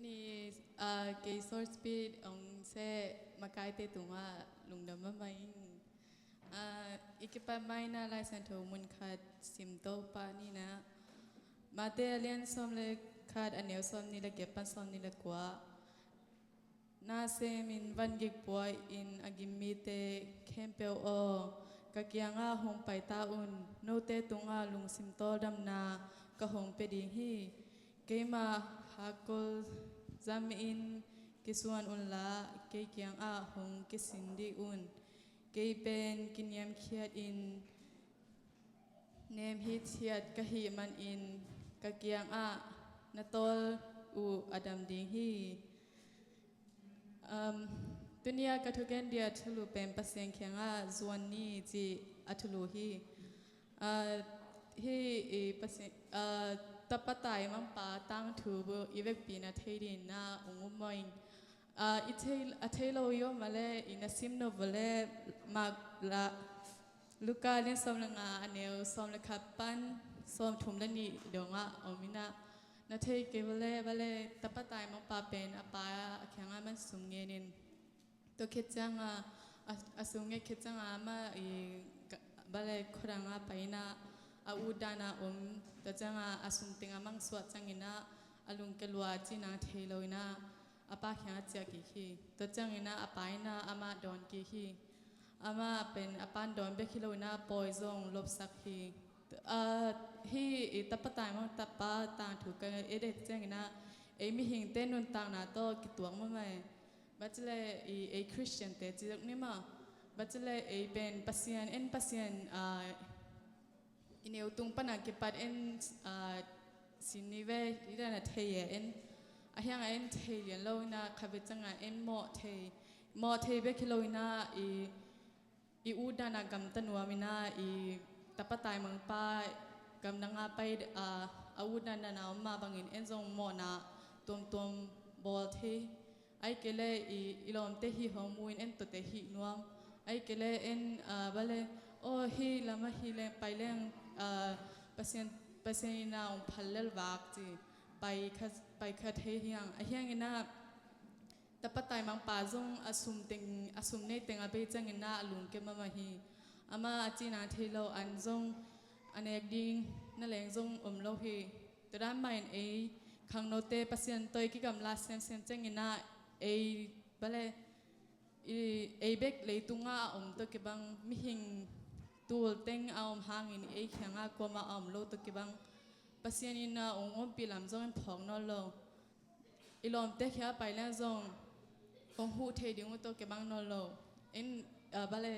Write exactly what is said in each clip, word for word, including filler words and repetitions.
Ni, ah, kei short speech ong se makaite tungah lungdam mahmah ing. Ah, i kipat maina Lai Siangtho mun khat sim to pah ni na. Mate a lian sawm le khat, a neu sawm ni le giat pan sawm ni le kua. Na semin van gik pua in a gim mite khempeuh aw, ka kiangah hong pai ta un, note tungah lungsim tawldamna ka hong pia ding hi. Keima hakol zamin kisuan unla, kei kiangah hong kisin dih un. Kei pen kiniamkhiat in nem hithiat ka hih manin ka kiangah na tawl uh a dam ding hi. Um, tunia ka thugen dia thulu pen Pasian kiangah zuan ni ci a thulu hi. Ah, hi i Pasian, ah, tapa taimangpa tangthu i vekpi na thei dingin na ung um maw ing. Ah, i thei, a thei lo i om a le i na sim nop a le mak la Luka lian sawm le nga a neu sawm le khat pan sawm thum le nih dongah om ina. Na thei kei vale, vale tapa taimangpa pen a pa a kiangah man sum ngenin. Tua khit cianga a, a sum nget khit cianga amah i ka-, vale khuadanga paina a ut dana om. Tua cianga a sum teng a mangsuah ciangina a lungke lua cina thei lo ina a pa kiangah ciah kik hi. Tua ciangina a pa ina amah dawn kik hi. Amah pen a pan dawn bek hi lo ina pawi zong lopsak hi. Ah, hi i tapa taimang tapa tangthu ka edet ciangina ei mihingte nuntakna tawh kituak mahmah e. Bacile i ei Christian te ci dok ni ma. Bacile ei pen Pasian en Pasian, ah, i neu tung pana kipat en, ah, sin ni ve i dana thei e en. A hianga en thei lian lo ina khavet cianga en mawh thei. Mawh thei bek hi lo ina i i ut dana gamta nuam ina i tapa taimangpa gamdanga pai, ah, a ut dana na om mah bangin en zong mawhna tuamtuam bawl thei. Ai kei le i, i lawmte hih hong mu in en tuate hih nuam. Ai kei le en, ah, vale aw hih lama hih leng pai leng, ah, Pasian, Pasian ina ong phal lel vak ci pai kha, pai kha thei hiang. A hiang ina tapa taimangpa zong a sum teng, a sum nei teng a bei ciangina a lungke mahmah hi. Ama a cina thei lo an zong a nek ding na leng zong om lo hi. Tua dan mahin ei khangnote Pasian tawh i kigamla semsem ciangina ei vale i, ei bek leitunga a om tawh kibang mihing tul teng a om hangin ei kianga kuama a om lo tawh kibang Pasian ina ong ompih lam zong in phawk nawn lo. I lawmte khia pai leng zong kong huh thei ding uh tawh kibang nawn lo. In, ah, vale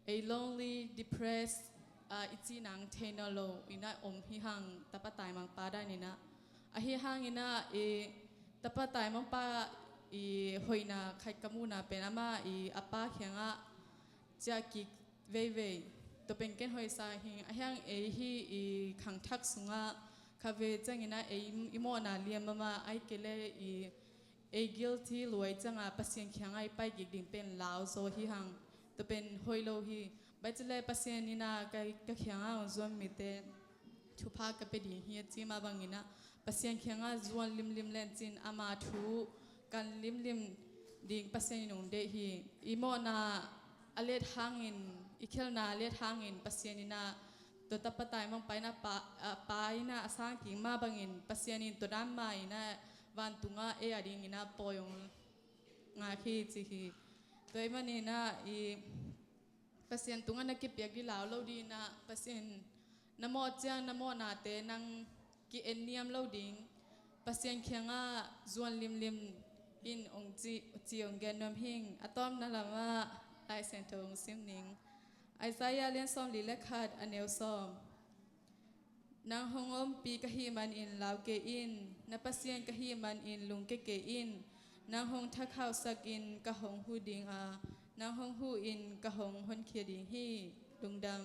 ei lonely, depressed, ah, i cih nang thei nawn lo ina om hi hang tapa taimangpa dan ina. Ahi hang ina i tapa taimangpa i hoihna khat ka muhna pen ama i a pa kiangah ciah kik veivei. Tua pen ken hoihsa hing a hiang ei hi i khangthak sungah kha ve ciangina ei i mawhna liam mama ai kei le i ei guilty luai cianga Pasian kianga i pai gik ding pen lau zaw hi hang. Tua pen hoih lo hi. Baicile Pasian ina ka, ka kianga hong zuan mite thupha ka pe ding hi a ci mah bangina Pasian kianga zuan limlim lencin ama thu kan limlim ding Pasian in ong deih hi. I mawhna a let hangin, i khelna a let hangin Pasian ina tua tapa taimangpa ina pa, a, pa ina a sang kik mah bangin Pasian in tua dan mah ina vantunga ei a dingina pawi ong ngak hi ci hi. Tua i manina i Pasian tungah na kipiak dih lau lo dina Pasian na mawh ciang na mawhnate nang ki-en niam lo ding Pasian kiangah zuan limlim in ong ci, ci ong gen nuam hing. A tawpna lamah Lai Siangtho ong sim ning. Isaiah lian sawm li le khat a neu sawm. Nang hong ompih ka hih manin lau kei in, na Pasian ka hih manin lungke kei in. Nang hong thakhauhsak in ka hong huh ding a, nang hong huh in ka hong honkhia ding hi. Lungdam.